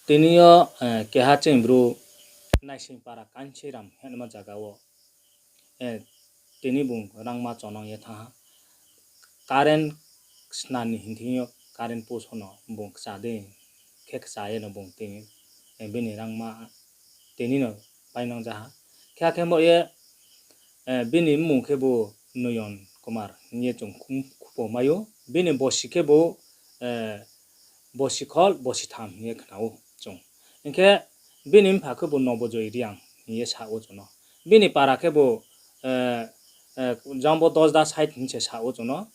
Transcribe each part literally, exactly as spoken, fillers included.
Tini yo, eh, keha chini bru Naising para Kanchiram hingma zaga wo, eh, tini bung rangma chonang ye thanng ha. Current snani hing thing yo current post pho no bung kcha dei khe kcha ye no bung tini, eh, bini rangma tini no painang ja ha. Khe akhe bo ye, eh, bini mmung khe bo Noyon Kumar hing ye chung khum-, khupo mai ou. Bini bosi khe bo, eh, bosi khol, bosi tham hing ye khna ou chung. Hing khe bini mpha khe bo Nobojoi Reang hing ye sa ou chung no. Bini para khe bo, eh, eh, jang bo Dosda side hing se sa ou chung no,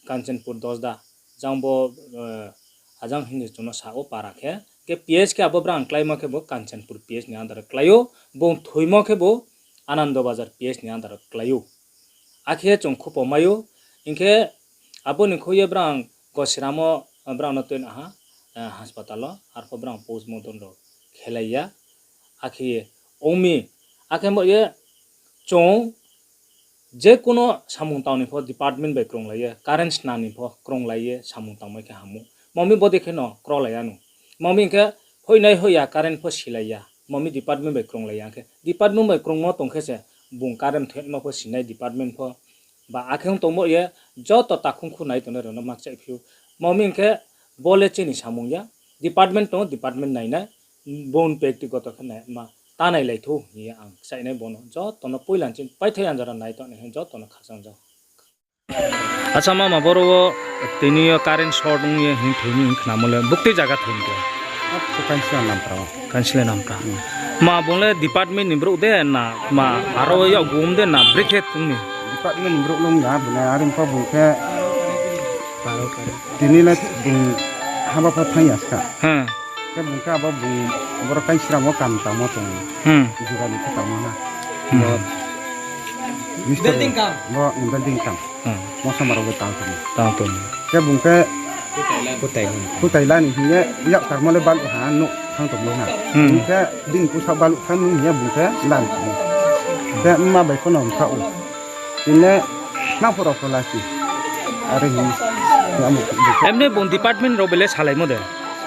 Kanchanpur Dosda. Jang bo, eh, ajang hing se chung no sa ou para khe. Khe P S khe abo brang kláimo khe bo Kanchanpur P S ni under klái ou. Bung thoimo khe bo Anando Bazar P S ni under klái ou. Akhe chung khupo mai ou, hing khe abo ni khui ye brang Gosiramo, brang no tuina ha, eh, hospital wo, arpho brang postmortem rao khelai ya. Akhe ye ong mi, akhe bo ye chung je kuno samung tang ni pho department bai krunglai ye, current snani pho krunglai ye samung tangmai khe ham ou. Mo mi bodei khe no krolai ya nou. Mo mi hing khe hoihnai hoih ya current pho silai ya. Mo mi department bai krunglai ya hing khe, department bai krungmo tong khe se bung current thoimo pho sinai department pho. Ba akhe ong tongmo ye joto takhung khu nai tongnai rao no ma kchaihphi ou. Mo mi hing khe bo le chini samung ya. Department tong ou, department nainai. Bung ব্যক্তিগত khe nai ma ta nailai thou hing ye ang kchaihnai bo no. Joto no poila chini paithai anjara nai tongnai hing joto no khakchang ja. Acha mama, boro wo tini yo current short ong ye hing thoi mi hing khnamo le buktui zaga thoi mi khe? Kansila Nampra. Ma bung le department ni brouh de na, ma aro wo yakgu de na, brekhe tong mi? Department ni brouh le ong ya, bung le are pho bung khe tini le bung haba pho thanng ya ska. Khe bung khe abo bung boro Kansila wo kam tangmo tong ou. Jugani khe tangmo na. Bo building kam. Mosamara bo tang tong ou. Tang tong ou. Khe bung khe kutaila ni hing ye yak tarmo le baluh ha nouh thanng tongmo na. Bung khe bini pusa baluh thanng ni hing ye bung khe lan tong ou. Khe mma bai pho no mkha ou. Tini le nang pho rao pho lasi. Are hing. Emni bung department rao bele salaimo de?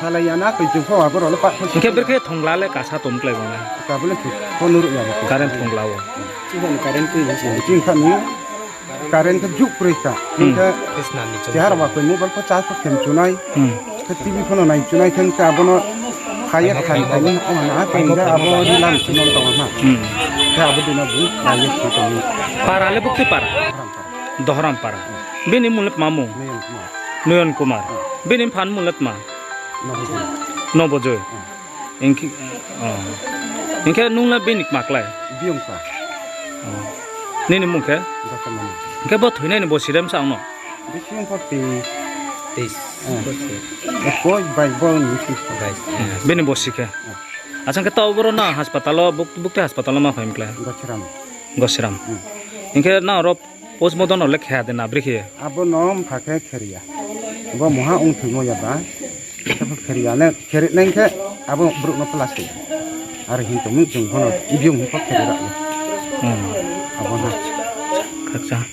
Salai ya na, koi chung pho abo rao le pah pho. Hing khe brekhe thongla le kasa tongklai bung le? Kabo le chung pho nuruh ya bo. Current thongla wo. Chini kha ni current khe juk kroi ka. Hing khe chehara wa koi mobile pho charge pho khem chunai. Khe T V pho no nai chunai khe hing khe abo no khai ye khai khai ni ong ha na, khe hing khe abo ri lam se no tong ha. Khe abo dei no bung nai ye khe tong ou. Para le buktui para? Dohoram para. Bini mmung le tma mung? Noyon Kumar. Bini mpha ni mmung le tma? Nobojoi. Hing khe nung le bini kma klái? Nini mmung khe? Hing khe bo thoinai ni bosi rem sa ang no? Bini bosi khe? Acha, hing khe taoh boro no hospital wo, buk-, buktui hospital wo ma phai mi klái? Gosiram. Hing khe nang aro postmortem no le khe ya de na brekhe? Abo no mpha khe khe ri ya. Bo mungha ong thoimo ya ba. Khe pho khe ri ya le, khe ri nai khe abo brouh no plastic. Are hing tong mi chung pho no biyung hing pho khe ri ra ya. Abo no. Khakchang.